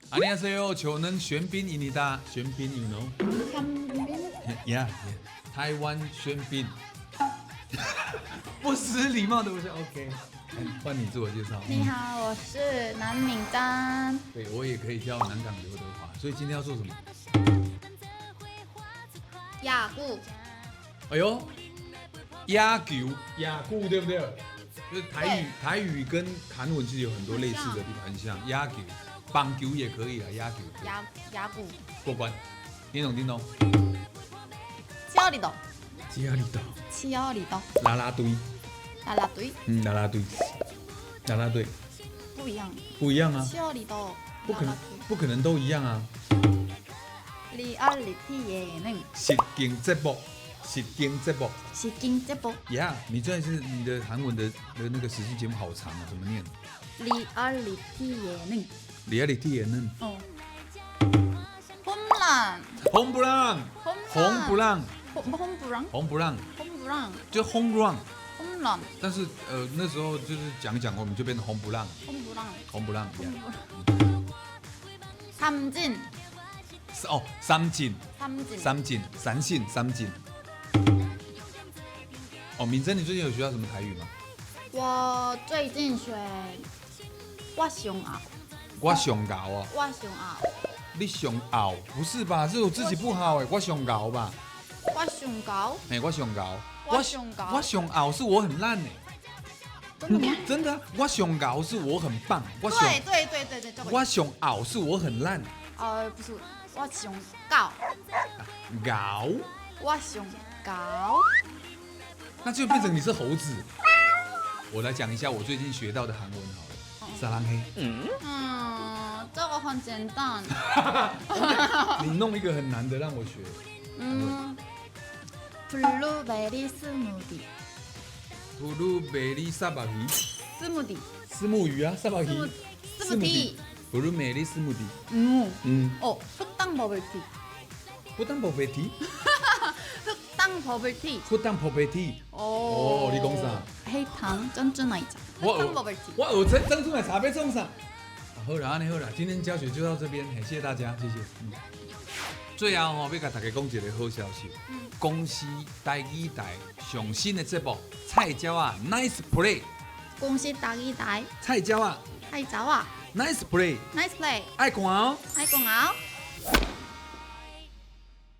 안녕하세요. 저는玄彬입니다. 玄彬，you know? 玄彬。 Yeah, 台灣玄彬。不失禮貌的，不是 OK。換你自我介紹。你好，我是南敏丹。對，我也可以叫南港劉德華。所以今天要做什麼？ 야구。 哎呦，野球、野球對不對？就是台語，台語跟韓文其實有很多類似的地方，很像。野球、棒球也可以啊，野球。 야구。 過關。叮咚叮咚。 치어리더。 치어리더。 치어리더。 啦啦隊。啦啦隊。嗯，啦啦隊。啦啦隊。不一樣。不一樣啊。 치어리더。 不可能，不可能都一樣啊。 리얼리티 예능。 實境節目，實境節目。實境節目。呀，你這是你的韓文的那個實境節目好長啊，怎麼念？ 리얼리티 예능。 리얼리티 예능。 哦。홈런。 紅不讓。紅不讓。紅不讓。紅不讓。紅不讓。就 home run。 home run。但是那時候就是講講，我們就變成紅不讓。紅不讓。紅不讓。三進。哦，三進。三進。三進，三信，三進。哦，敏珍，你最近有學到什麼台語嗎？我最近學我上後。我上𠢕哦。我上後。你上後？不是吧？是我自己不好哎，我上𠢕吧。我上𠢕。哎，我上𠢕。我上𠢕。我上後是我很爛哎。真的嗎？真的，我上𠢕是我很棒。對對對對對。我上後是我很爛。不是，我上𠢕。𠢕。我上𠢕。那就變成你是猴子。我來講一下我最近學到的韓文好了。사랑해。 嗯，這個很簡單。你弄一個很難的讓我學。嗯，블루베리 스무디。 블루베리 沙巴魚。 스무디。 虱目魚啊，沙巴魚。 스무디。 블루베리 스무디。 嗯。嗯。哦，흑당 버블티。 흑당 버블티。 흑당 버블티。 흑당 버블티。哦，你講啥？黑糖珍珠奶茶。흑당 버블티。 我學這珍珠奶茶欲創啥？好啦，按呢好啦，今天教學就到這邊，謝謝大家，謝謝。嗯。最後吼，欲共大家講一个好消息。公視台語台上新的節目《菜鳥仔 Nice Play》。公視台語台。菜鳥仔。菜鳥仔。 Nice Play。 Nice Play。愛看哦。愛看哦。